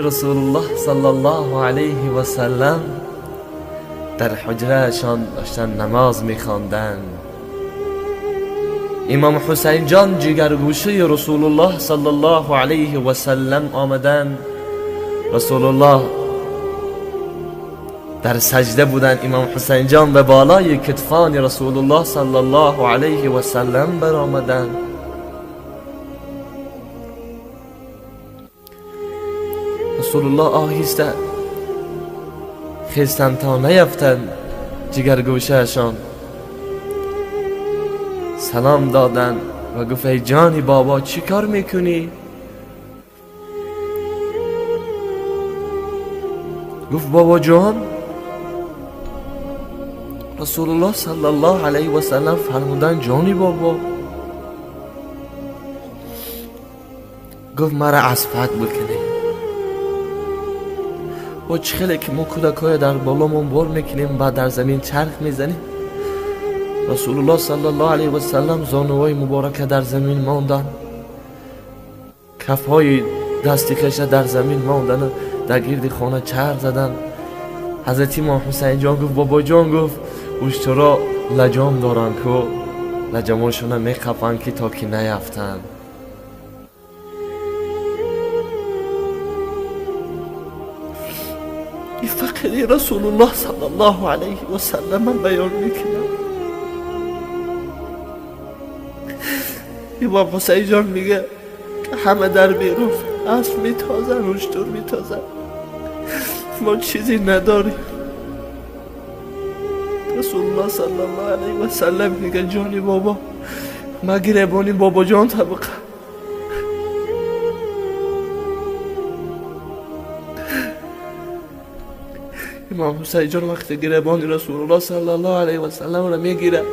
رسول الله صلی الله علیه و سلم در حجرهشان داشتن نماز میخواندن. امام حسین جان جگرگوشه رسول الله صلی الله علیه و سلم آمدن. رسول الله در سجده بودن. امام حسین جان به بالای کتفان رسول الله صلی الله علیه و سلم برآمدن. رسول الله آهسته خستن تا نیفتند جگرگوشهشان. سلام دادن و گفت ای جانی بابا چی کار میکنی؟ گفت بابا جان، رسول الله صلی الله علیه و سلم فرمودن جانی بابا. گفت مرا اسفک بکنی. با چخله که ما کودکای در بالامون بار میکنیم و در زمین چرخ میزنیم، رسول الله صلی الله علیه و سلم زانوهای مبارک در زمین ماندن، کفهای دستی کشه در زمین ماندن و در گرد خانه چرخ زدن. حضرت امام حسین جان گفت بابا جان، گفت اشترا لجام دارن که لجاماشون میخفن که تا که نیفتن. فقیری رسول الله صلی الله علیه و سلم من بیان میکنم. امام حسین جان میگه که همه در بیرون اسب میتازن، اشتر میتازن، ما چیزی نداریم. رسول الله صلی الله علیه و سلم میگه جانی بابا، ما گریبانی بابا جان طبقه. امام حسین جان وقتی گریبان رسول الله صلی الله علیه و سلم را میگیره